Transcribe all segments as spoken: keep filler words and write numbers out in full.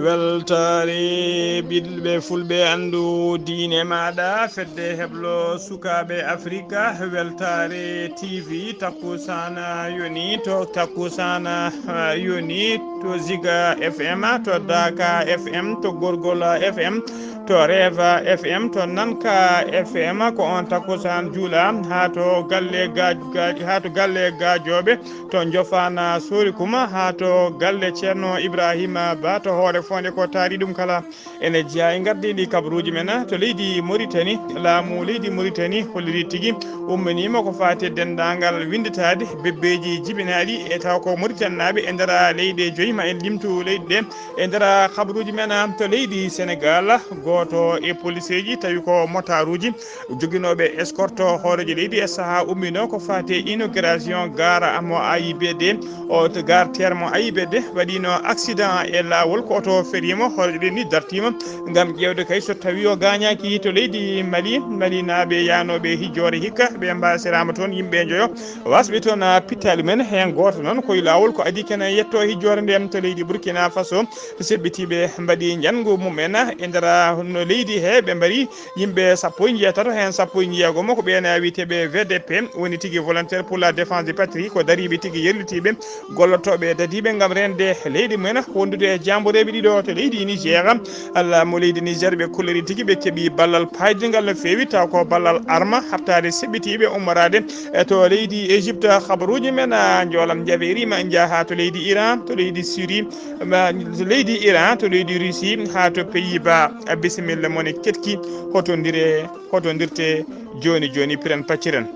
Weltaare ɓiɗɓe fulɓe, anndu diine maaɗa, fedde heblo sukaaɓe Afrika, Weltaare T V, takkusaan yoni, to takkusaan, ah, yoni, to Ziga F M, to Daaka F M, to Gorgol F M, to Reeva F M, to Nanka F M, ko on takkusaan juula, haa to galle gaaj-, gaaj-, haa to galle gaajooɓe, to Njofaan Sori Kuma, haa to galle Ceerno Ibrahima Ba, to Hoore Fonde, ko taari ɗum kala. Ene jeyaa e ngardiiɗi kabaruuji men to leydi Moritani. Laamu leydi Moritani holliri tigi umminiima ko faati e denndaangal winnditaade bebbeeji jibinaaɗi e taw ko Moritanaaɓe e nder leyɗe joyi, ma en limtu leyɗe ɗe. E nder kabaruuji men to leydi Senegaal, gooto e poliseeji tawi ko motaaruuji joginooɓe escorte hooreejo leydi e sahaa ummiino ko faati e inauguration gaara mo A I B D. O to gare terre mo A I B D waɗiino accident e laawol, ko oto feriima, hooreejo leydi ni dartiima ngam ƴeewde kay so tawii o gaañaaki. To leydi Mali, Malinaaɓe yahnooɓe hijjoore hikka, ɓe mbaasiraama toon yimɓe njoyo, wasɓe toon, ah, pittaali mum en, heen gooto noon ko e laawol, ko adii kene yetto hijjoore nde. To leydi Burkina Faso, seɓɓitiiɓe mbaɗi njanngu mum en e nder, ah, no leydi he, ɓe mbari yimɓe sappo e njeetato, heen sappo e njeegomo ko ɓeen wiyeteeɓe V D P, woni tigi Volontaire pour la Défense de Patrie, ko dariiɓe tigi yerlitiiɓe, gollotooɓe dadiiɓe ngam reende leydi mumen, wondude e jaamboreeɓe ɗiɗo to leydi Niger. Allah mo leydi Niger, ɓe kulliri tigi, ɓe keɓi ballal paaydingal no feewi, taw ko ballal arma haɓtaade seɓɓitiiɓe ummoraade e to leydi Égypte. Kabaruuji men, ah, njoolam njaɓeeri ma njaha to leydi Iran, to leydi Syrie, ma leydi Iran, to leydi Russie, haa to Pays-Bas. Bisimilla mon e ketki, hotondire, hotondirte jooni jooni, piren pacciren.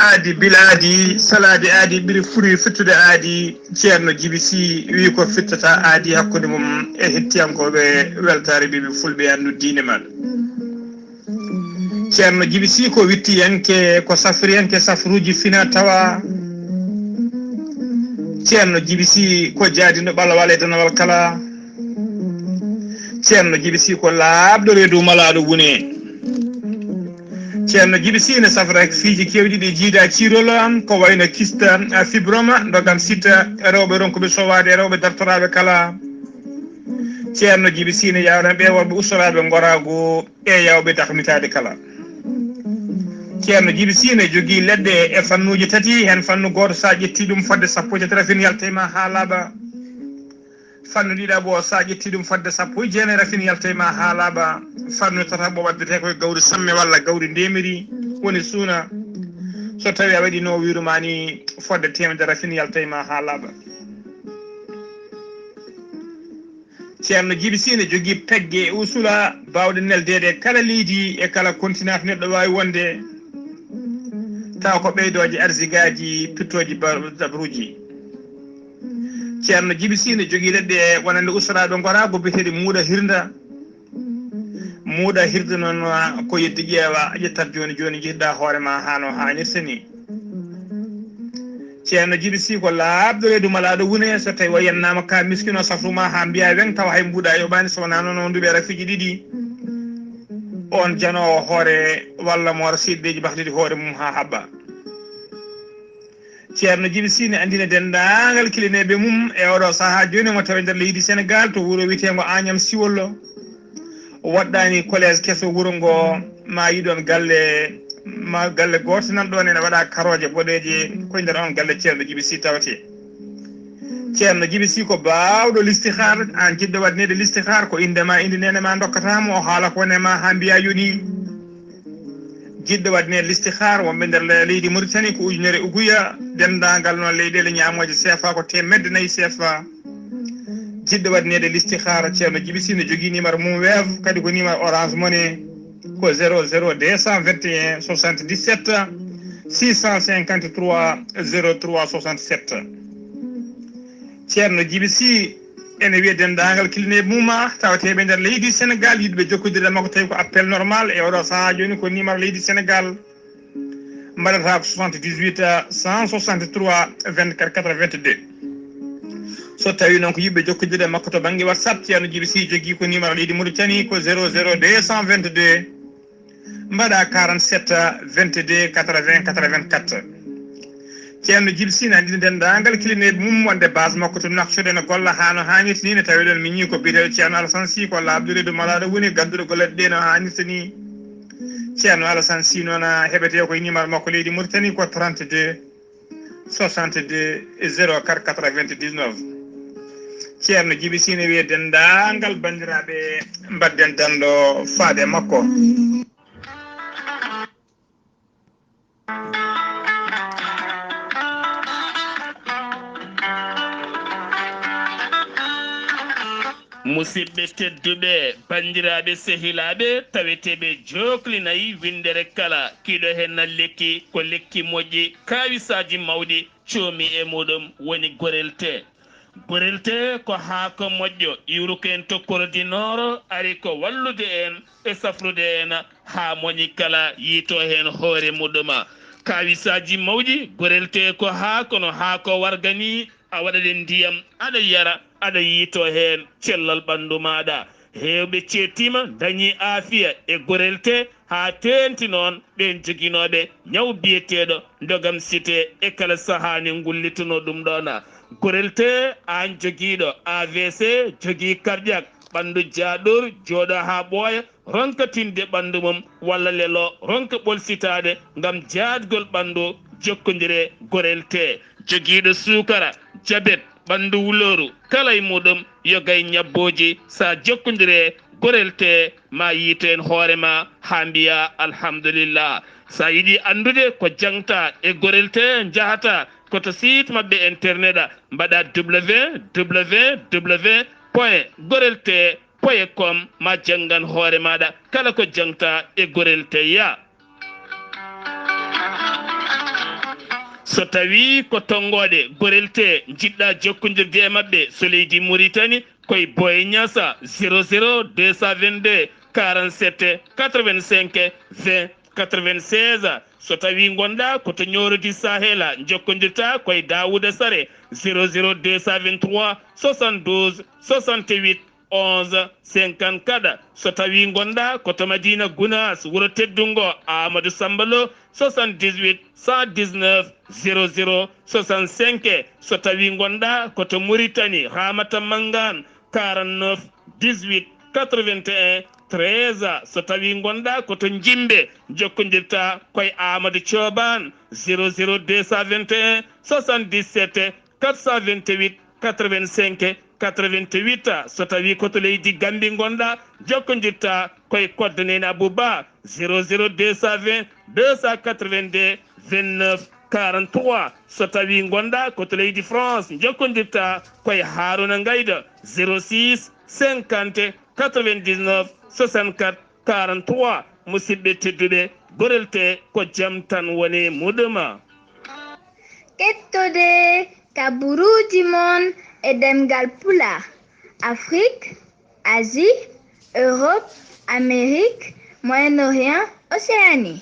Aadi bil aadi, salaade aadi ɓuri fittude aadi. Ceerno Jibi Sy wi ko fittata aadi hakkunde mum e hettiyankooɓe Weltaare Ɓiɓɓe Fulɓe, anndu diine maɗa. Ceerno Jibi Sy ko wittiyanke, ko safriyanke safruuji fina tawa. Ceerno Jibi Sy ko jaadinɗo ɓalawal e danawal kala. Ceerno Jibi Sy ko laaɓɗo reedu malaaɗo wune. Ceerno Jibi Sy ne safra fiiji keewɗi ɗi jiida ciirol, ko wayno kista, fibroma, ndogam sita, rewɓe ronkuɓe sowaade, rewɓe dartoraaɓe kala. Ceerno Jibi Sy ne yawna ɓe worɓe ustoraaɓe ngoraagu e yawɓe dakmitaade kala. Ceerno Jibi Sy ne jogii leɗɗe e fannuuji tati, heen fannu gooto, so a ƴettii ɗum fodde sappo e tati rafin yalta e ma haa laaɓa. Fannu ɗiɗaɓo, so a ƴettii ɗum fodde sappo e jeenayi rafin yalta e ma haa laaɓa. Fannu tataɓo waddetee ko e gawri samme walla gawri ndemiri, woni suuna. So tawii a waɗii no o wiiru ma ni, fodde teemedere rafin yalta e ma haa laaɓa. Ceerno Jibi Sy ne jogii pegge e usula baawɗe neldeede e kala leydi, e kala kontinaa to neɗɗo waawi wonde, tawa ko ɓeydooje arsigaaji, pittooji ba-, dabruuji. Ceerno Jibi Sy ne jogii leɗɗe wonande ustoraaɓe ngoraagu biyeteeɗe muuɗa hirnda. Muuɗa hirde noon, ko yedde ƴeewa, a ƴettat jooni jooni, njehdaa hoore ma haa no haanirta ni. Ceerno Jibi Sy ko laaɓɗo reedu malaaɗo wune, so tawi o yennaama ka miskino safru ma haa mbiya weŋ, tawa hay mbuuɗa yoɓaani, so wonaa noon o nduɓe rafiiji ɗiɗi. On janoowo hoore walla moora seeɗi leydi, bahliti hoore mum haa haɓɓa. Ceerno Jibi Sy ne anndina denndaangal kilineeɓe mum e oɗo sahaa jooni, omo tawi nder leydi Senegaal to wuro wiyeteengo Agnam Siwollo. O waɗɗaani collège keso wuro ngo, ma yiɗon galle, ma galle gooto nan ɗoon ene waɗa karooje boɗeeje, ko e nder on galle Ceerno Jibi Sy tawetee. Ceerno Jibi Sy ko baawɗo listihaar, aan jiɗɗo waɗneede listihaar, ko innde ma, innde neene ma ndokkata mo, o haala ko woni e ma haa mbiya yoni. Jiɗɗo waɗneede listihaar, wonɓe nder le-, leydi Mauritanie ko ujunere uguya, denndaangal noon leyɗeele ñaamooje C F A ko teemedde nayi C F A. Jiɗɗo waɗneede listihaara, Ceerno Jibi Sy ne jogii numéro mum Wave, kadi ko numéro Orange Money, ko zéro zéro deux cent vingt et un soixante-dix-sept six cent cinquante-trois zéro trois soixante-sept. Ceerno Jibi Sy ene wiya denndaangal kilineeɓe mum, tawateeɓe nder leydi Sénégal, yiɗɓe jokkondirde makko, tawi ko appel normal e oɗo sahaa jooni, ko numéro leydi Sénégal. Mbaɗata ko soixante-dix-huit, cent soixante-trois, vingt-quatre quatre-vingt-deux. So tawi noon ko yiɗɓe jokkondirde makko to bannge WhatsApp, Ceerno Jibi Sy jogii ko numéro leydi Mauritanie, ko zéro zéro deux cent vingt-deux, mbaɗa quarante-sept, vingt-deux, quatre-vingts, quatre-vingt-quatre. Ceerno Jibi Sy ne anndini denndaangal kilineeɓe mum wonde base makko to Nouakchott ene golla haa no haanirta ni, ne tawi ɗon miñi ko biyeteeɗo Ceerno Alassane Sy, ko laaɓɗo reedu malaaɗo woni, gadduɗo golle ɗe no haanirta ni. Ceerno Alassane Sy noon, a, heɓetee koye numéro makko leydi Mauritanie ko trente-deux, soixante-deux, zéro quatre, quatre-vingt-dix-neuf. Ceerno Jibi Sy ne wiya denndaangal banndiraaɓe, mbaɗden danndo faade makko. Musidɓe tedduɓe, banndiraaɓe sehilaaɓe, taweteeɓe jookli nayi winndere kala, kiiɗo heen na lekki, ko lekki moƴƴi, kaawisaaji mawɗi, coomi e muɗum woni gorel tee. Gorel tee ko haako moƴƴo, iwruko en to Kore du Nord, ari ko wallude en e safrude en haa moñi kala yiito heen hoore muɗum. Kaawisaaji mawɗi, gorel tee ko haako no haako warga ni, a waɗat e ndiyam, aɗa yara, aɗa yiito heen cellal ɓanndu maaɗa. Heewɓe ceettiima, ndañii aafiya e gorel tee, haa teeŋti noon ɓeen joginooɓe ñaw biyeteeɗo ndogam site e kala sahaa ne ngullitunoo ɗum ɗoon. Gorel tee, aan jogiiɗo A V C, jogii cardiaque, ɓanndu jaaɗor, jooɗo haa ɓooya, ronka tinde ɓanndu mum, walla lelo, ronka ɓolsitaade ngam jaadgol ɓanndu, jokkondire gorel tee. Jogiiɗo suukara, jabet, ɓanndu wulooru, kala e muɗum, yoga e ñabbooji, so a jokkondire gorel tee, ma yiito en hoore ma haa mbiya alhamdulillah. So a yiɗi anndude ko jaŋta e gorel tee, njahata ko to site maɓɓe internet, mbaɗa W W W point gorel tee point com, ma janngan hoore maaɗa kala ko jaŋta e gorel tee ya. So tawii ko tonngooɗe gorel tee njiɗɗa jokkondirde e maɓɓe, so leydi Mauritanie, koye Boye Niassa, zéro zéro deux cent vingt-deux quarante-sept quatre-vingt-cinq vingt quatre-vingt-seize. So tawii ngonɗa ko to Nioro du Sahel, jokkondirta koye Daouda Sare, zéro zéro deux cent vingt-trois soixante-douze soixante-huit onze cinquante-quatre. So tawii ngonɗa ko to Madina Gounass, wuro teddungo Amadou Samba Lo, soixante-dix-huit cent dix-neuf zéro zéro soixante-cinq. So tawii ngonɗa ko to Mauritanie, Ramata Mangane, quarante-neuf dix-huit quatre-vingt-un treize. So tawii ngonɗa ko to Jimbe, jokkondirta koye Amadou Thioban, zéro zéro deux cent vingt et un soixante-dix-sept quatre cent vingt-huit quatre-vingt-cinq quatre-vingt-huit. So tawii ko to leydi Gambie ngonɗa, jokkondirta koye Koddo Nene Abouba, zéro zéro deux cent vingt deux cent quatre-vingt-deux vingt-neuf quarante-trois. So tawii ngonɗa ko to leydi France, jokkondirta koye Haruna Ngayda, zéro six cinquante quatre-vingt-dix-neuf soixante-quatre quarante-trois. Musidɓe tedduɓe, gorel tee ko jam tan woni muɗum. Kettode kaburuuji mon e ɗemngal Pulaar, Afrik, Asie, Europe, Amérique, Moyen-Orient, Océanie.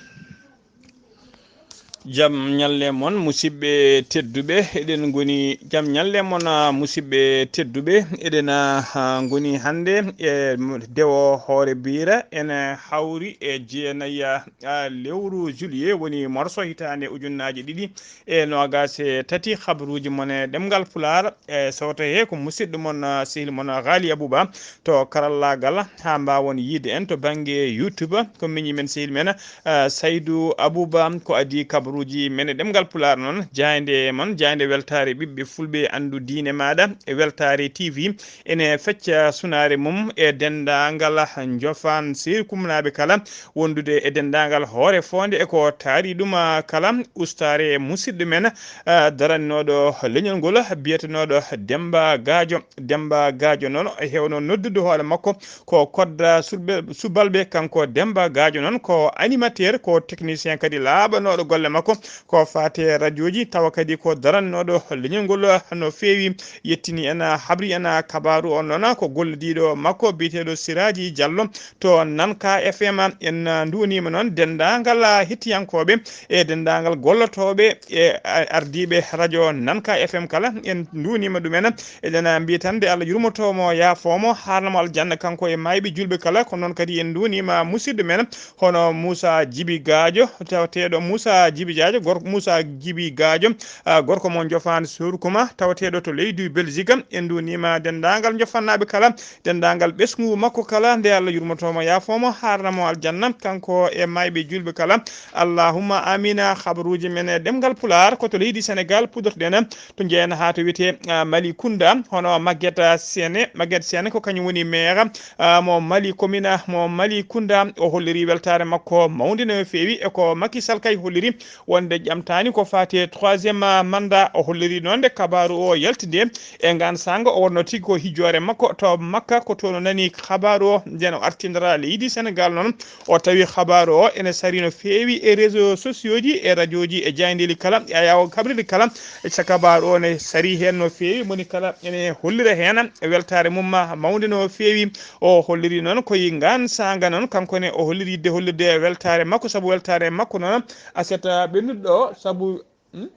Jam ñalle mon, musidɓe tedduɓe, eɗen ngoni, jam ñalle mon, ah, musidɓe tedduɓe, eɗen, ah, ngoni hannde e dewo hoore biira, ene hawri e jeenayi, ah, lewru juillet, woni morso hitaande ujunnaaji ɗiɗi e noogaas e tati. Habruuji mon e ɗemngal Pulaar, e sewta he ko musidɗo mon, ah, sehil mon, ah, Ghali Abouba to karallaagal, haa mbaawon yiide en to bannge YouTube. Ko miñi men, sehil men, ah, Saydu Abouba, ko adii kabaruuji men e ɗemngal Pulaar noon. Jaaynde mon, jaaynde weltaare ɓiɓɓe fulɓe, anndu diine maaɗa e weltaare T V. Ene fecca sunaare mum e denndaangal njofaan sehil kumnaaɓe kala, wondude e denndaangal hoore foonde e ko taari ɗum, ah, kala. Ustaare musidɗo men, ah, daranooɗo leñol ngol, biyetenooɗo Demba Gaajo. Demba Gaajo noon, o heewno noddude hoore makko ko kodda sulɓe-, subalɓe. Kanko Demba Gaajo noon ko animateur, ko technicien kadi laaɓanooɗo golle makko. makko ko faate radioji, tawa kadi ko darannooɗo leñol ngol no feewi. Yettini en, habri en kabaaru on noon ko gollodiiɗo makko biyeteeɗo Siraaji Diallo to Nanka F M. En nduuniima noon denndaangal hettiyankooɓe e denndaangal gollotooɓe e ardiiɓe radio Nanka F M kala. En nduuniima ɗumen. Eɗen mbiya tan nde Allah yurmotoo mo, yaafoo mo, haarna mo aljanna kanko e maayɓe juulɓe kala. Ko noon kadi en nduuniima musidɗo men hono Moussa Djiby Gadio, tawateeɗo Moussa Djiby Gadio, gorko Moussa Djiby Gadio, ah, gorko mo Jofaani Surkuma, tawateeɗo to leydi Belgique. En nduuniima denndaangal Jofannaaɓe kala, denndaangal ɓesngu makko kala, nde Allah yurmotoo mo, yaafoo mo, haarna mo aljanna, kanko e maayɓe juulɓe kala. Allahumma amina. Habaruuji men e ɗemngal Pulaar ko to leydi Senegaal puɗɗortoɗen, to njeyen haa to wiyetee, ah, Mali Kunda, hono Maguette Sene. Maguette Sene ko kañum woni maire, ah, mo Mali commune, mo Mali Kunda. O holliri weltaare makko mawnde no feewi e ko Macky Sall kay holliri wonde ƴamtaani ko faati e troisième mandat. O holliri noon nde kabaaru o yalti nde e ngaan saanga o wonnoo tigi ko hijjoore makko to Makka, ko toon o nani kabaaru o. Nden o artindira leydi Senegaal noon, o tawi kabaaru o ene sarii no feewi e réseaux sociaux ji, e radio ji, e jaayndeeli kala, e ayaawo kaɓirɗe kala. E so kabaaru o ne sarii heen no feewi, moni kala ene hollira heen weltaare mum mawnde no feewi. O holliri noon ko e ngaan saanga noon, kanko ne o holliri yiɗde hollirde weltaare makko, sabu weltaare makko noon aset ɓennuɗo o, sabu, hmm?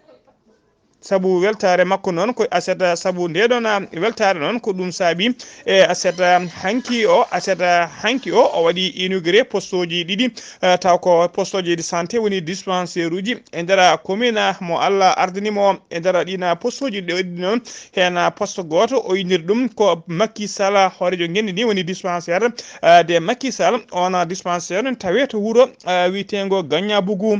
Sabu weltaare makko noon ko aset, sabu nde ɗoon, ah, weltaare noon ko ɗum saabi e aset, ah, hanki o, aset, ah, hanki o, o waɗi inauguré postooji ɗiɗi, ah, taw ko postooji de santé woni dispensaire uji e nder commune, ah, mo Allah ardini mo e nder ɗiin, ah, postooji ɗi o waɗi noon. Heen, ah, poste gooto o inniri ɗum ko Macky Sall hooreejo ngenndi ndi woni dispensaire, ah, de Macky Sall. Oon, ah, dispensaire ne tawee to wuro, ah, wiyeteengo Gagnabougou.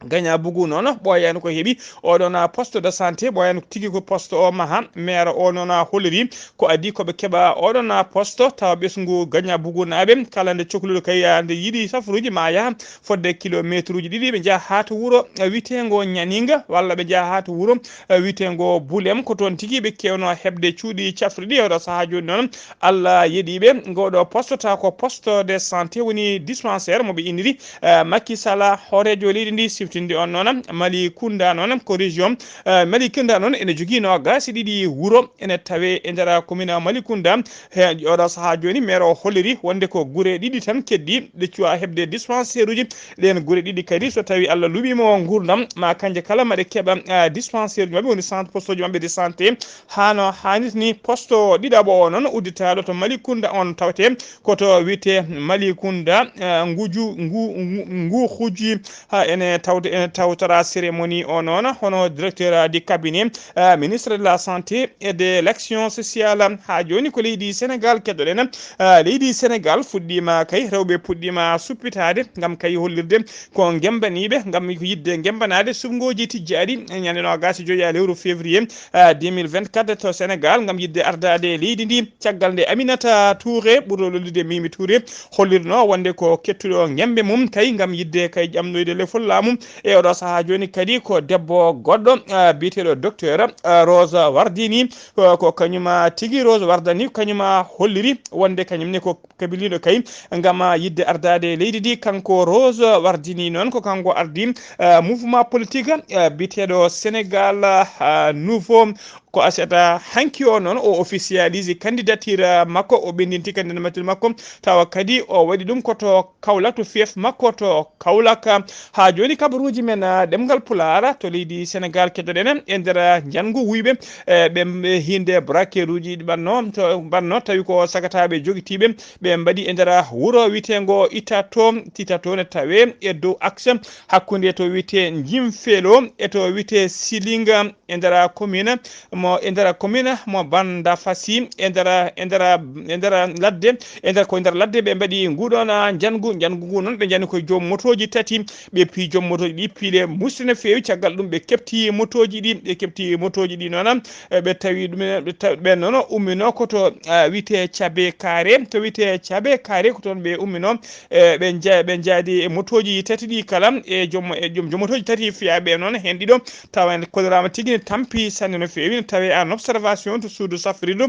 Gagnabougou noon ɓooyaani ko heɓi oɗon poste de santé, ɓooyaani tigi ko poste o maha. Maire o noon holliri ko adii ko ɓe keɓa oɗon poste, tawa ɓesngu Gagnabougou naaɓe kala nde cokluɗo kay, ah, nde yiɗi safaruuji ma yaha fodde kilometre uji ɗiɗi, ɓe njaha haa to wuro, eh, wiyeteengo Ñaninga, walla ɓe njaha haa to wuro, eh, wiyeteengo Bulem. Ko toon tigi ɓe keewno heɓde cuuɗi cafrirɗi. E oɗo sahaa jooni noon, Allah yeɗii ɓe. Ngooɗo poste tawa ko poste de santé woni dispensaire mo ɓe inniri, eh, Macky Sall, hooreejo leydi ndi, siftinde on noon. Mali Kunda noon ko région, eh, Mali Kunda noon ene jogii noogaas e ɗiɗi wuro, ene tawee e nder commune Mali Kunda. He oɗo sahaa jooni, maire o holliri wonde ko gure ɗiɗi tan keddi ɗe cuwa heɓde dispensaire uji. Ɗeen gure ɗiɗi kadi, so tawii Allah luɓii mo nguurndam, ma kanje kala ma ɗe keɓa, ah, dispensaire uji maɓɓe, woni centre poste uji maɓɓe de santé, haa no haanirta ni. Poste ɗiɗaɓo o noon udditaaɗo to Mali Kunda on tawetee ko to wiyetee Mali Kunda, ah, nguju, ngu, ngu, ngu huji, haa ene tawte, ene tawtora cérémonie o noon, hono directeur de cabinet, ah, ministre de la santé et de l'action sociale. Haa jooni ko leydi Senegaal keɗoɗen. Ah, leydi Senegaal fuɗɗiima kay, rewɓe puɗɗiima suppitaade ngam kay hollirde ko ngembaniiɓe, ngam ko yiɗde ngembanaade suɓngooji tijjaaɗi ñande noogaas e joy lewru février, ah, deux mille vingt-quatre to Senegaal, ngam yiɗde ardaade e leydi ndi. Caggal nde Aminata Touré, ɓurɗo lollude Mimi Touré, hollirnoo wonde ko kettuɗo ngembe mum kay ngam yiɗde kay ƴamnoyde lefol laamu. E oɗo sahaa jooni kadi ko debbo goɗɗo, ah, biyeteeɗo docteur, ah, Rose Wardini, ko, ko kañum, ah, tigi Rose Wardini, kañum, ah, holliri wonde kañum ne ko kabiliiɗo kay ngam, ah, yiɗde ardaade e leydi ndi. Kanko Rose Wardini noon ko kanko ardi, ah, mouvement politique, ah, biyeteeɗo Sénégal, ah, Nouveau. Ko aset hanki o noon o officialise candidature makko, o ɓenndinti candidature makko, tawa kadi o waɗi ɗum ko to Kaolack, to fief makko to Kaolack. Haa jooni kabaruuji men, ah, ɗemngal Pulaar to leydi Senegaal keddoɗen e nder njanngu wuyɓe, eh, ɓe, ɓe hiinde braqueruuji ɗi mbaɗnoo, to mbaɗnoo tawi ko sagataaɓe jogitiiɓe ɓe mbaɗi e nder wuro wiyeteengo Itato. Itato ne tawee e dow axe hakkunde to wiyetee Njimfeelo e to wiyetee Silinga e nder commune mo, e nder commune mo Bandafassi e nder, e nder, e nder ladde, e nder, ko e nder ladde ɓe mbaɗi nguɗon njanngu. Njanngu ngu noon ɓe njani ko joom motooji tati, ɓe pii joom motooji ɗi piile musti no feewi. Caggal ɗum ɓe keɓti motooji ɗi, ɓe keɓti motooji ɗi noon, e ɓe tawi ɗum, ɓe tawi ɓe noon umminoo ko to, ah, wiyetee Cabe Kaare, to wiyetee Cabe Kaare ko toon ɓe umminoo, e ɓe nja-, ɓe njaadi e motooji tati ɗi kala, e joom, e joom, joom motooji tati fiyaaɓe noon, heen ɗiɗo tawa en kolliraama tigi ne tampi sanne no feewi, ne tawi en observation to suudu safridu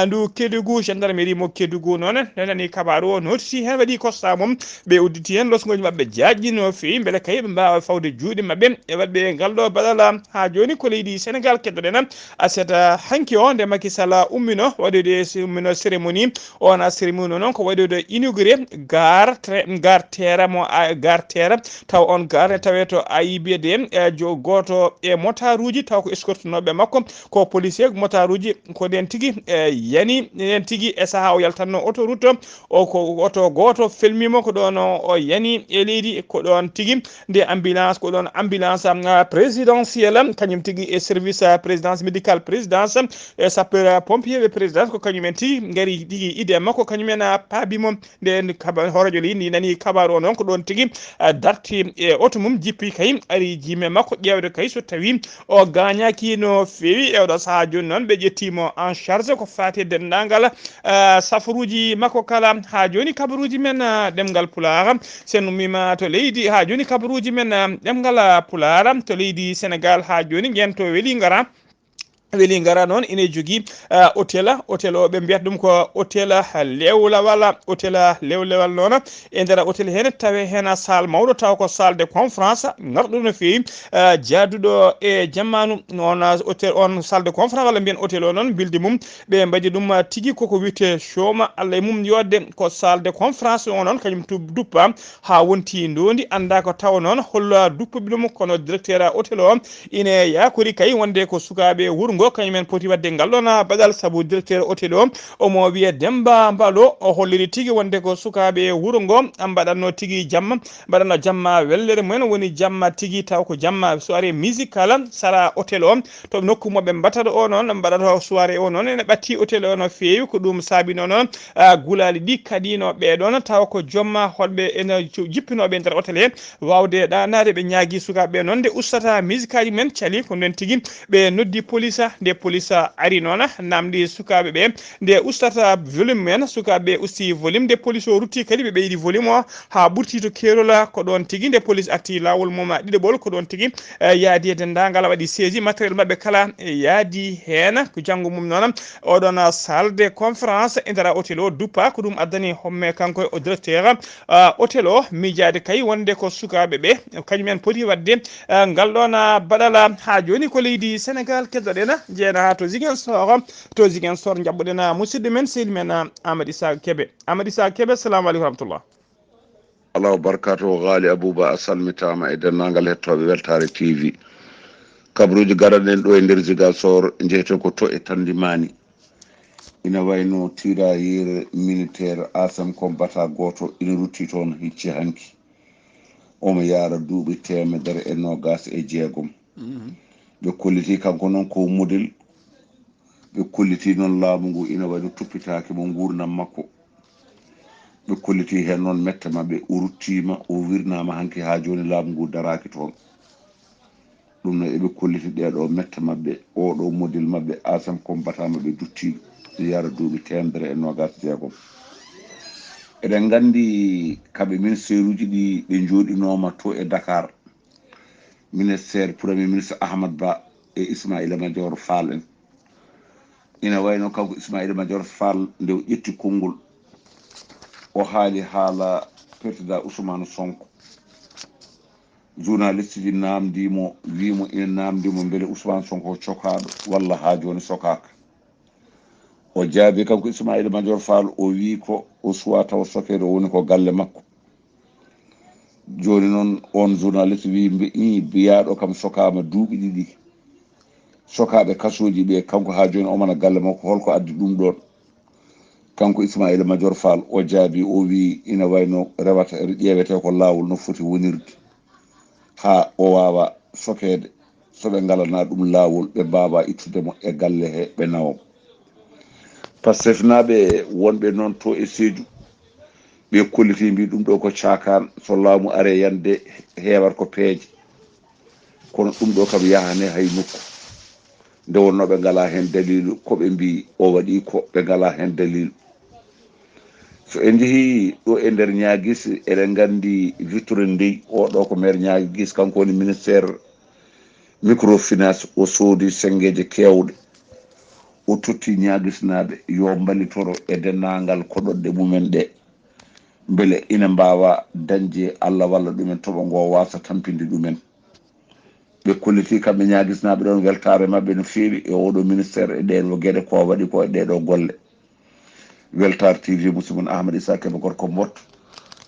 ndu Kedugu, gendarmerie mo Kedugu noon ne nani kabaru o, notiti heen, waɗi kosta mum, ɓe udditi heen losngooji maɓɓe jaajɗi no feewi, mbele kay ɓe mbaawa fawde juuɗe maɓɓe e waɗɓe ngal ɗo baɗala. Haa jooni ko leydi Senegal keddoɗen. Aset hanki o nde Macky Sall ummino waɗude, ummino cérémonie, on a cérémonie noon ko waɗude inauguré gare train, gare terre mo, gare terre, taw on gare ne tawe to A I B D, e jo gooto e motaruuji taw ko escortenooɓe makko, ko policier, motaruuji ko ɗen tigi e yani, ɗen tigi e sahaa o yaltanno autoroute o, ko oto gooto felmimo ko ɗon o yani e leydi, ko ɗon tigi nde ambulance, ko ɗon ambulance présidentielle kañum tigi e service présidence médical présidence e sapeur pompier ɓe présidence ko kañum en tigi ngari tigi ide makko, kañum en paabimo. Nde hoorejo leydi ndi nani kabaru o noon ko ɗon tigi darti e oto mum, jippi kay ari jime makko ƴeewde kay so tawi o gaañaaki no feewi. E oɗo sahaa jooni noon ɓe ƴettiimo en charge ko faati e denndaangal safaruuji makko kala. Haa jooni kabaruuji men ɗemngal Pulaar, sen ummiima to leydi, haa jooni kabaruuji men ɗemngal Pulaar to leydi Senegal, haa jooni ƴeento weli ngara. Weli ngara noon ine jogii hôtel, hôtel o ɓe mbiyata ɗum ko hôtel lewlawal, hôtel lewlawal noon. E nder hôtel heen tawe heen salle mawɗo taw ko salle de conférence ŋarɗo no feewi, jaaduɗo e jamanu. On hôtel, on salle de conférence walla mbiyen hôtel o noon, bildi mum ɓe mbaɗi ɗum tigi koko wiyetee choma, Allah e mum yodde ko salle de conférence o noon kañum duppa haa wonti ndondi, annda ko tawa noon hollo duppuɓe ɗum. Kono directeur hôtel o ine yakori kay wonde ko sukaaɓe wuro ngo kañum en poti waɗde ngal ɗon baɗal, sabu directeur hôtel o omo wiye Demba Mbalo, o holliri tigi wonde ko sukaaɓe wuro ngo mbaɗatno tigi jamma, mbaɗatno jamma wellere mumen, woni jamma tigi taw ko jamma soirée musicale sara hôtel o, to nokku mo ɓe mbaɗata o noon, mbaɗata soirée o noon ene ɓatti hôtel o no feewi. Ko ɗum saabino noon gulaali ɗi kadi no ɓee ɗoon tawa ko jomma hoɗɓe ene jippinooɓe e nder hôtel he waawde ɗaanaade. Ɓe ñaagi sukaaɓe ɓe noon nde ustata misikaaji men cali ko nden tigi ɓe noddi police. Nde police ari noon namdi sukaaɓe ɓe nde ustata volume men, sukaaɓe ɓe usti volume. Nde police o rutti kadi ɓe ɓeydi volume o haa ɓurti to keerola. Ko ɗoon tigi nde police arti laawol mum ɗiɗaɓol ko ɗoon tigi yaadi e denndaangal, waɗi saisi matériel maɓɓe kala yaadi heen. Ko janngo mum noon oɗon salle de conférence e nder hôtel o duppa. Ko ɗum addani homme kanko o directeur hôtel o miijaade kay wonde ko sukaaɓe ɓe kañum en poti waɗde ngal ɗoon baɗala. Haa jooni ko leydi Senegal keddoɗen, njeena haa to Ziguinchor. To Ziguinchor njaɓɓuɗen musidɗo men sehil men Amadou Issa Kebe. Amadou Issa Kebe, salamu aleykum wa rahmatullah. Allah barkaatu o Gaali Abuba, a salmitaama e denndaangal hettooɓe Weltaare T V. Kabaruuji garaɗen ɗo e nder Ziguinchor njeyeten ko to e Tandimani. Ina wayno tirailleur militaire A S M combattant gooto ina rutti toon hecci hanki. Omo yaara duuɓi teemedere e noogaas e jeegom. Ɓe kolliti kanko noon ko model. Ɓe kolliti noon laamu ngu ina wayno toppitaaki mo nguurndam makko. Ɓe kolliti heen noon mette maɓɓe, o ruttiima, o wirnaama hanki haa jooni laamu ngu daraaki toon. Ɗum noon eɓe kolliti ɗee ɗoo mette maɓɓe, oo ɗoo model maɓɓe, A S M combattant maɓɓe duttiiɗo, yaara duuɓi teemedere e noogaas jeegom. Eɗen nganndi kamɓe ministeeruuji ɗi ɓe njooɗinooma to e Dakar, ministeer premier ministre Ahamad Ba e Ismaila Madior Fall en. Ina wayno kanko Ismaila Madior Fall nde o ƴetti konngol, o haali haala président Ousmane Sonko. Journaliste ji naamndii mo, wii mo ina naamndii mo mbele Ousmane Sonko ko cokaaɗo walla haa jooni sokaaka. O jaabii kanko Ismaila Madior Fall, o wii ko o suwaa tawa sokeede, o woni ko galle makko. Jooni noon oon journaliste wii mbi ii biyaaɗo kam sokaama duuɓi ɗiɗi. Sokaaɓe kasooji ɓe kanko haa jooni omana galle makko, holko addi ɗum ɗoon? Kanko Ismaila Madior Fall o jaabii, o wii ina wayno rewata ƴeewetee ko laawol no foti wonirde haa o waawa sokeede. So ɓe ngalanaa ɗum laawol ɓe mbaawaa ittude mo e galle he ɓe nawa mo. Pastefnaaɓe wonɓe noon to e Seeju ɓe kollitii mbii ɗum ɗo ko caakaan, so laamu aree yande heewat ko peeje. Kono ɗum ɗo kam yahane hay nokku. Nde wonnoo ɓe ngalaa heen daliilu ko ɓe mbii o waɗii ko ɓe ngalaa heen daliilu. So en njehii ɗo e nder Niaguis eɗen nganndi Victorine Ndeye, oo ɗo ko maire Niaguis, kanko woni ministère microfinance, o soodi senngeeje keewɗe. O totti ñaagisnaaɓe yo mballitoro e denndaangal koɗorɗe mumen ɗe, mbele ina mbaawa dañde Allah walla ɗumen toɓo ngo waasa tampinde ɗumen. Ɓe kolliti kamɓe ñaagisnaaɓe ɗoon weltaare maɓɓe no feewi e oɗo ministeer e ɗee ɗo geɗe ko waɗi ko e ɗee ɗo golle. Weltaare T V, musidɗo mon Ahmad Issa Kebe gorko Mbot.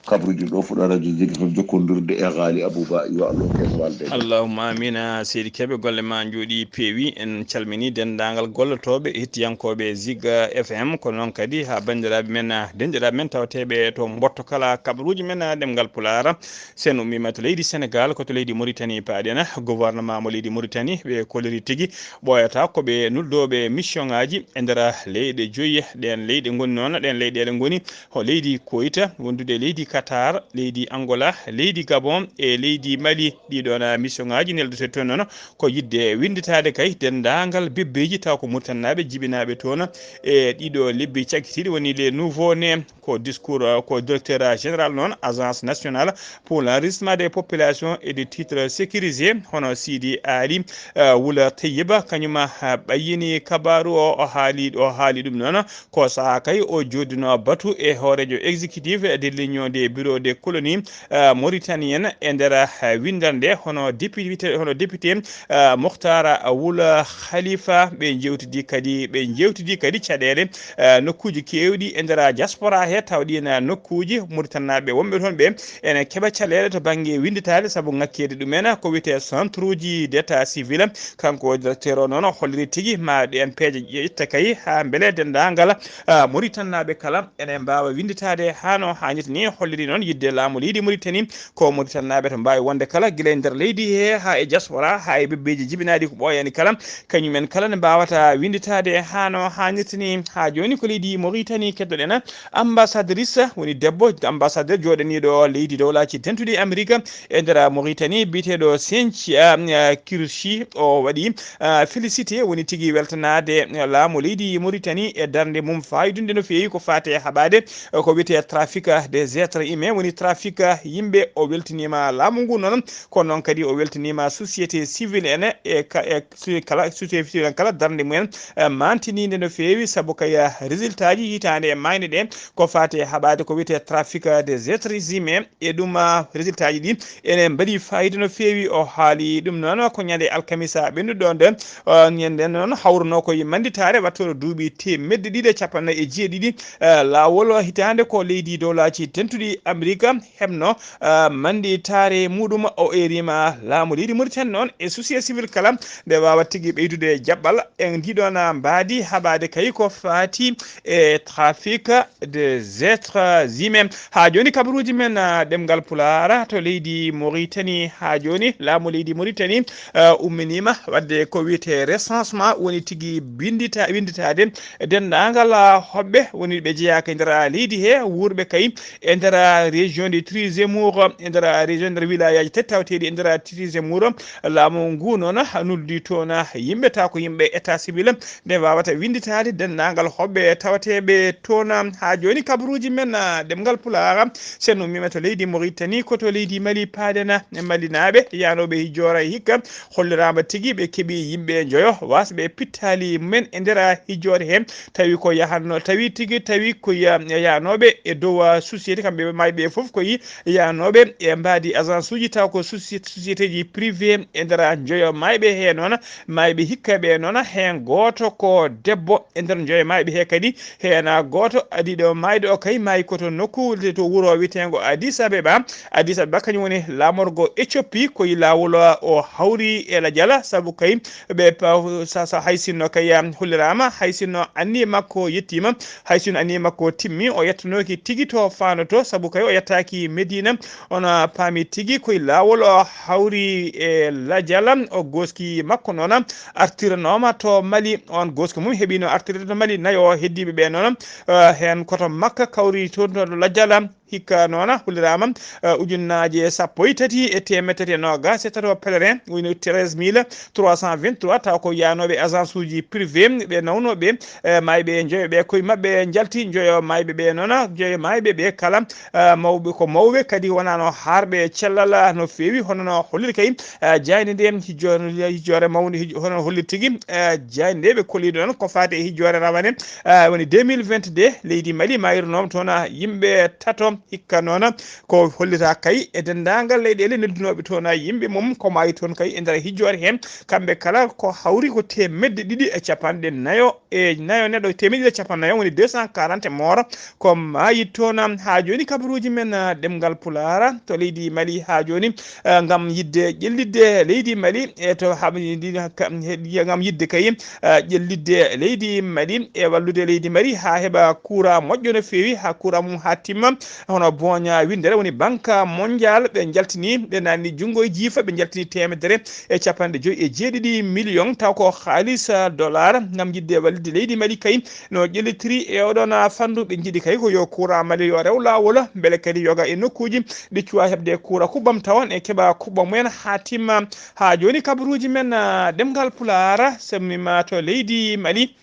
Kabruuji ɗo fuɗa radio Jigi F M jokkondirde e Ghali Abouba, yo Allah hokku en walde. Allahumma amina. Seydi Kebe, golle ma njooɗi peewi. En calmini denndaangal gollotooɓe, hettiyankooɓe Ziga F M, kono noon kadi haa banndiraaɓe men, denndiraaɓe men tawteeɓe to Mbotto kala, kabruuji men ɗemngal Pulaar. Sen ummiima to leydi Senegaal, ko to leydi Moritani paaɗen. Gouvernement mo leydi Moritani, ɓe koliri tigi ɓooyata ko ɓe nuldooɓe mission ŋaaji e nder leyɗe joyi. Ɗeen leyɗe ngoni noon, ɗeen leyɗeele ngoni ko leydi Koyta, wondude e leydi Qatar, leydi Angola, leydi Gabon e leydi Mali. Ɗii ɗoon mission ŋaaji neldete toon noon ko yiɗde winnditaade kay denndaangal bebbeeji taw ko Muritaninaaɓe jibinaaɓe toon e ɗiɗo lebbi cakkitiiɗi, woni les nouveaux nés. Ko discours, uh, ko directeur, uh, général noon Agence nationale pour l'enregistrement des populations et des titres sécurisés, hono Sidi Ali, uh, Wula Tayyiba, kañum, uh, ɓayyini kabaaru o, o haali, o haali ɗum noon. Ko sahaa kay o jooɗino batu e hooreejo exécutif de l'Union des bureaux des colonies, uh, mauritaniennes e nder, uh, winndannde hono député, hono député, uh, Mokhtar Wula Khalifa. Ɓe njewtidi kadi, ɓe njewtidi kadi caɗeele, eh, nokkuuji keewɗi e nder diaspora he, taw ɗiin nokkuuji Muritaninaaɓe wonɓe toon ɓe ene keɓa caɗeele to bannge winnditaade sabu ŋakkeede ɗumen ko wiyetee centre uji d'état civil. Kanko directeur o noon o holliri tigi ma ɗeen peeje ƴetta kay haa mbele denndaangal, ah, Muritaninaaɓe kala ene mbaawa winnditaade haa no haanirta ni. Holliri noon yiɗde laamu leydi Muritani ko Muritaninaaɓe to mbaawi wonde kala, gila e nder leydi he, haa e diaspora, haa e bebbeeji jibinaaɗi ko ɓooyaani kala, kañum en kala ne mbaawata winnditaade haa no haanirta ni. Haa jooni ko leydi Moritani keddoɗen ambassadrice, woni debbo ambassadeur jooɗaniiɗo leydi Dowlaaji Dentuɗi Amerik e nder Moritani, biyeteeɗo Senci, ah, Kirsi. O waɗi, ah, félicité, woni tigi weltanaade laamu leydi Moritani e darnde mum faayidunde no feewi ko faati e haɓaade ko wiyetee trafic des êtres humains, woni trafic yimɓe. O weltiniima laamu ngu noon, kono noon kadi o weltiniima société civile en e ka-, e su-, kala société civile en kala darnde mumen, eh, mantiniinde no feewi, sabu kay, eh, résultat ji hitaande e maayde ɗe ko faati e haɓaade ko wiyetee trafic des êtres humains. E ɗum, ah, résultat ji ɗi ene mbaɗi fayida no feewi. O haali ɗum noon ko ñande alkamisa ɓennuɗo nde, ah, ñande noon hawruno ko e mannditaare wattoro duuɓi teemedde ɗiɗi e capanɗe nayi e jeeɗiɗi, eh, laawol hitaande ko leydi Dowlaaji Dentuɗi Amerik heɓno, ah, mannditaare muɗum. O eeriima laamu leydi Muritani noon e société civile kala nde waawa tigi ɓeydude jaɓɓal e ndiɗon mbaadi haɓaade kay ko faati e trafic des êtres humains. Haa jooni kabaruuji men, ah, ɗemngal Pulaar to leydi Moritani. Haa jooni laamu leydi Moritani, ah, umminiima waɗde ko wiyetee recensement, woni tigi binndita-, winnditaade denndaangal, ah, hoɓɓe woni ɓe jeyaaka e nder, ah, leydi he, wuurɓe kay e nder, ah, région de Tri-Zemmour, e nder, ah, région, nder wilayaaji tati tawateeɗi e nder, ah, Tri-Zemmour. Laamu ngu noon nuldi toon yimɓe, taw ko yimɓe état civil, nde wawata winnditaade denndaangal hoɓɓe tawateeɓe toon. Haa jooni kabaruuji men, ah, ɗemngal Pulaar, sen ummiima to leydi Moritani, ko to leydi Mali paaɗen. Malinaaɓe yahnooɓe hijjoore hikka holliraama tigi ɓe keɓi yimɓe njoyo waasɓe pittaali mumen e nder hijjoore he, tawi ko yahanno, tawi tigi, tawi ko ya-, yahnooɓe e dow, ah, société, kamɓe maayɓe fof ko yi yahnooɓe e mbaadi agence uji, taw ko soci-, société ji privé e nder njoyo maayɓe he noon. Maayɓe hikka ɓe noon, heen gooto ko debbo e nder njoyo maayɓe he kadi. Heen gooto adiiɗo maayde o kay maayi ko to nokku to wuro wiyeteengo Addis Abeba. Addis Abeba kañum woni laamorgo Éthiopie, ko e laawol o hawri e lajal, sabu kay ɓe pa-, sa, sa, hay sinno kay, um, holliraama, hay sinno anniye makko yettiima, hay sinno anniye makko timmi, o yettanooki tigi to faandoto, sabu kay o yettaaki Medina. On paami tigi ko e laawol o hawri e lajal, o gooski makko noon artiranooma to Mali. On gooski mum heɓino artirde to Mali. Nayo heddiiɓe ɓe noon, eh, heen koto makka kawri toon to lajal, Hikka noona holliraama, eh, ujunnaaje sappo e tati e teemeɗɗe tati e noogaas e tato pèlerin, woni treize mille trois cent vingt-trois, taw ko yaanooɓe agence uji privé, ɓe nawnooɓe, eh, maayɓe njoyo ɓe koye maɓɓe njalti, njoyo maayɓe ɓe noona, njoyo maayɓe ɓe kala, eh, mawɓe ko mawɓe, kadi wonano haarɓe cellal no feewi, hono no holliri kay, eh, jaaynde nde, hijjo-, hijjoore mawnde, hij-, hono holliri tigi, eh, jaaynde nde ɓe kolliɗo noon ko faati e hijjoore rawane, eh, woni deux mille vingt-deux, leydi Mali maayirnooma toon, ah, yimɓe tato, hikka noon ko hollita kay e denndaangal leyɗeele noddunooɓe toon, ah, yimɓe mum ko maayi toon kay e nder hijjoore heen, kamɓe kala ko hawri ko teemedde ɗiɗi e capanɗe nayo e nayo, neɗɗo teemedde ɗiɗi e capanɗe nayo, woni deux cent quarante mort, ko maayi toon. Haa jooni kabaruuji men, ah, ɗemngal Pulaar to leydi Mali haa jooni, ah, ngam yiɗde ƴellitde leydi Mali e to haɓ-, ndi-, ka-, he-, ngam yiɗde kay, ah, ƴellitde leydi Mali e wallude leydi Mali haa heɓa courant moƴƴo no feewi, haa courant mum haa timma, hono booña winndere, woni Banque Mondiale, ɓe njaltini, ɓe naatni junngo e jiifa, ɓe njaltini teemedere e capanɗe joyi e jeeɗiɗi million, taw ko haalis, ah, dollar, ngam yiɗde wallitde leydi Mali kay no ƴellitiri e oɗon, ah, fanndu. Ɓe njiɗi kay ko yo courant Mali yo rew laawol, mbele kadi yoga e nokkuuji ɗi cuwa heɓde courant kuɓɓam tawa e keɓa kuɓɓam mumen haa timma. Haa jooni kabaruuji men, ah, ɗemngal Pulaar, so mi ma to leydi Mali.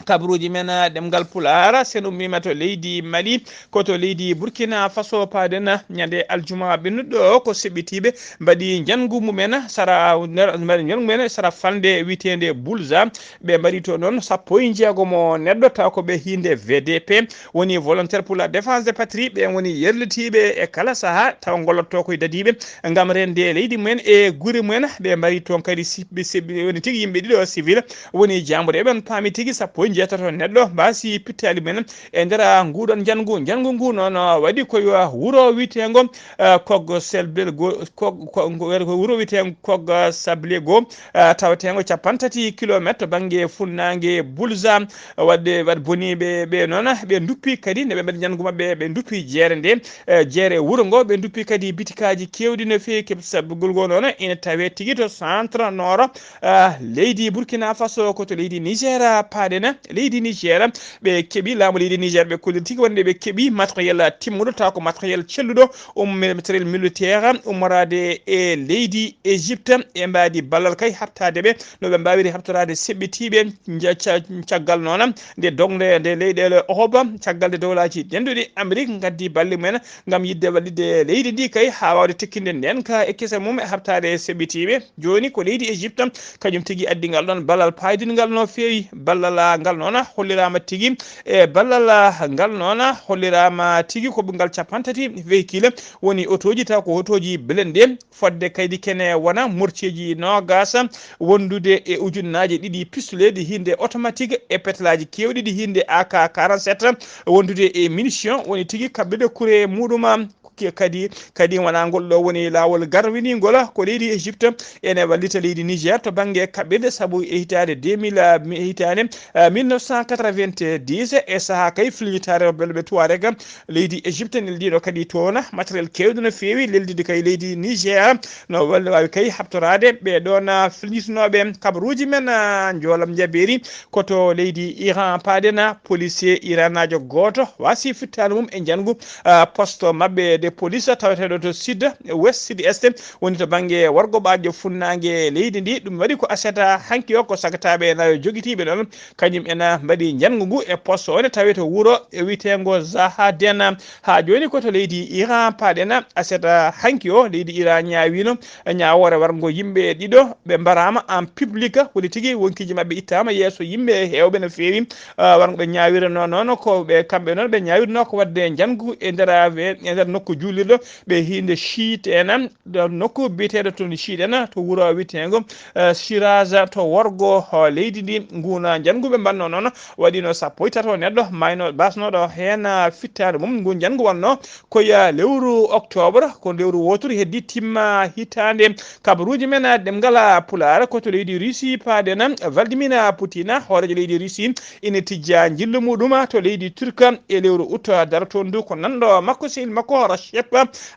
Kabaruuji men, ah, ɗemngal Pulaar, so en ummiima to leydi Mali, ko to leydi Burkina Faso paaden, ah, ñande aljuma ɓennuɗo ko seɓɓitiiɓe mbaɗi njanngu mumen sara, mbaɗi njanngu mumen sara falnde wiyeteende Bulza. Ɓe mbaɗi to noon sappo e jeegom neɗɗo, taw ko ɓe hiinde V D P, woni Volontaire pour la Défense de Patrie. Ɓe woni yerlitiiɓe e kala sahaa, taw ngollotoo ko e dadiiɓe ngam reende leydi mumen e gure mumen. Ɓe mbaɗi toon kadi siɓɓe, siɓɓe, woni tigi yimɓe ɗiɗo civil, woni jaambuɗo. Eɓen paami tigi sappo e jeetato neɗɗo mbaasi pittaali mumen e nder nguɗon njanngu. Njanngu ngu noon waɗi ko yo wuro wiyeteengo, eh, Kog Selbel go, Kog, ko, ko, ko wuro wiyeteengo Kog Sable go, eh, taweteengo capanɗe tati kilometre to bannge funnaange Bulza. Waɗde, waɗ boniiɓe ɓe noon, ɓe nduppi kadi, nde ɓe mbaɗi njanngu maɓɓe, ɓe nduppi jeere nde, eh, jeere wuro ngo, ɓe nduppi kadi bitikaaji keewɗi no feewi, keɓ sabu ngol ngo noon ene tawee tigi to centre nord, ah, leydi Burkina Faso, ko to leydi Niger paaɗen. Leydi Niger, ɓe keɓi, laamu leydi Niger, ɓe kolliti tigi wonde ɓe keɓi matériel timmuɗo, taw ko matériel celluɗo, um, matériel militaire, ummoraade e leydi Égypte, e mbaadi ballal kay haɓtaade ɓe, no ɓe mbaawiri haɓtoraade seɓɓitiiɓe, nja-, ca-, caggal noon, nde dognde nde leyɗeele Europe, caggal nde dowlaaji denduɗi Amérique ngaddi balle mumen ngam yiɗde wallitde leydi ndi kay haa waawde tikkinde ndeenka e kisal mum e haɓtaade e seɓɓitiiɓe. Jooni ko leydi Égypte kañum tigi addi ngal ɗoon ballal paydungal no feewi. Ballal ngal noon holliraama tigi, e ballal ngal noon holliraama tigi ko ɓe ngal capanɗe tati véhicule, woni otooji, taw ko otooji blindé, fodde kaydi kene wona morceeji noogaas, wondude e ujunnaaje ɗiɗi pistolet ɗi hiinde automatique e petalaaji keewɗi ɗi hiinde A K quarante-sept, wondude e munition, woni tigi kaɓɓiɗo kure muɗum. Ke-, kadi, kadi wona ngol ɗo woni laawol garwiningol ko leydi Égypte ene wallita leydi Niger to bannge kaɓɓirɗe, sabu e hitaande deux mille, ah, mi-, hitaande, ah, mille neuf cent quatre-vingt-dix, e sahaa kay filñitaare rebelle ɓe Tuareg, leydi Égypte neldiino kadi toon matériel keewɗo no feewi, leldiiɗo kay leydi Niger, no walla waawi kay haɓtoraade ɓe ɗoon, ah, filñitinooɓe. Kabaruuji men, ah, njoolam njabeeri ko to leydi Iran paaɗen. Policier iranaajo gooto waasi fittaandu mum e njanngu, ah, poste maɓɓe de police taweteeɗo to sud, ouest, sud-est, woni to bannge worgo ɓaajo funnaange leydi ndi. Ɗum waɗi ko aset hanki o, ko sagataaɓe nayo jogitiiɓe ɗoon, kañum ena mbaɗi njanngu ngu e poste o ne tawee to wuro e wiyeteengo Zahaden. Haa jooni ko to leydi Iran paaɗen. Aset hanki o, leydi Iran ñaawiino ñaawoore warngo yimɓe ɗiɗo, ɓe mbaraama en public, woni tigi wonkiiji maɓɓe ittaama yeeso yimɓe heewɓe no feewi. Ah, warngo ɓe ñaawirnoo noon ko ɓe, kamɓe noon ɓe ñaawirnoo ko waɗde njanngu e nder, ah, e nder nokku juulirɗo ɓe hiinde Chiite en, ɗo nokku biyeteeɗo toon Chiite en, to wuro wiyeteengo, eh, Shiraz, to worgo, oh, leydi ndi. Nguun njanngu ɓe mbaɗnoo noon waɗiino sappo e tato neɗɗo maayno, baasnooɗo heen, ah, fittaandu mum. Ngu njanngu wonnoo ko e lewru octobre, ko lewru wooturu heddi timma hitaande. Kabaruuji men, ah, ɗemngal, ah, Pulaar, ko to leydi Russie paaɗen. Vladimir Putin, hooreejo leydi Russie, ina tijja njillu muɗum to leydi Turk e lewru août darotoondu. Ko nanɗo makko, sehil makko Recep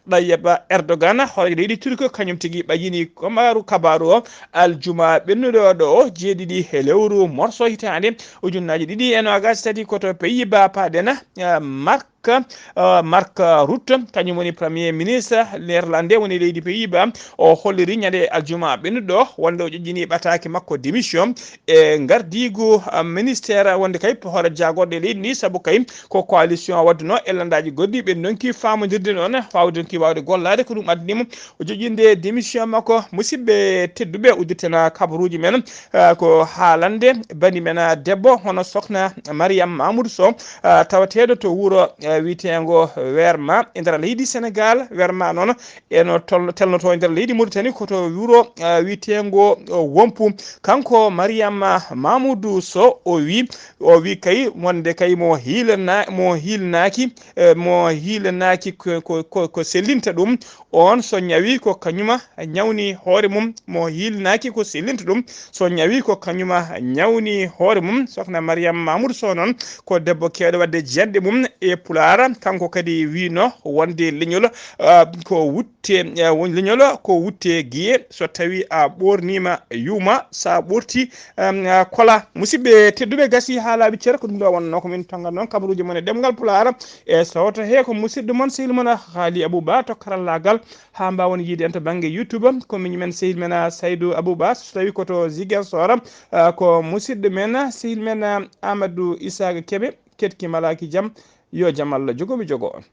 Tayyip Erdogan, hooreejo leydi Turk, kañum tigi ɓayyini kabaaru, kabaaru o aljuma ɓennuɗo ɗo, jeeɗiɗi e lewru morso hitaande ujunnaaji ɗiɗi e noogaas e tati, ko to Pays-Bas paaɗen, eh, Mark Mark, uh, Mark Rutte, kañum woni premier ministre néerlandais woni leydi Pays-Bas. O holliri ñande aljuma ɓennuɗo wonde o ƴoƴƴini ɓataake makko démission e ngardiigu, uh, ministère wonde kay hoore jaagorɗe leydi ndi, sabu kay ko coalition wadduno e landaaji goɗɗi, ɓe ndonki faamondirde noon, fawde ndonki waawde gollaade, ko ɗum addani mo o joƴƴinde démission makko. Musidɓe tedduɓe, uddirten kabaruuji men, uh, ko haalande bani men, uh, debbo hono sokhna Mariam Mamoudou Sow, uh, tawateeɗo to wuro, uh, wiyeteengo Werma e nder leydi Sénégal. Werma noon eno tol-, telnoto e nder leydi Mauritanie, ko to wuro, uh, wiyeteengo, uh, Wompu. Kanko Mariam Mamoudou Sow o wi, o wi kay wonde kay mo hiilana-, mo hiilnaaki, eh, mo hiilnaaki ko, ko, ko, ko sellinta ɗum, on so ñawi ko kañuma ñawni hoore mum, mo hiilnaaki ko sellinta ɗum, so ñawi ko kañuma ñawni hoore mum. Sokhna Mariam Mamoudou Sow noon ko debbo keewɗo waɗde jiyannde mum e Pulaar. Kanko kadi wino wonde leñol, ah, ko wutte, ah, won leñol ko wutte giye. So tawi a ɓornima yuuma, sa ɓorti, um, ah, kola. Musidɓe tedduɓe, gasi haalaaɓe ceer, ko ɗum ɗo wonno ko min tonga noon kabaruuji mon e ɗemngal Pulaar. E sawto he ko musidɗo mon, sehil mon Haali Abou Ba to karallagal, haa mbaawen yiide en to bannge YouTube. Ko miñum men sehil men, ah, Saydou Abou Ba, so tawi ko to Ziguinchor, ah, ko musidɗo men, ah, sehil men, ah, Amadou Isaaga Kebe, ketki malaaki jam, yo jam Allah jogo mi jogo on.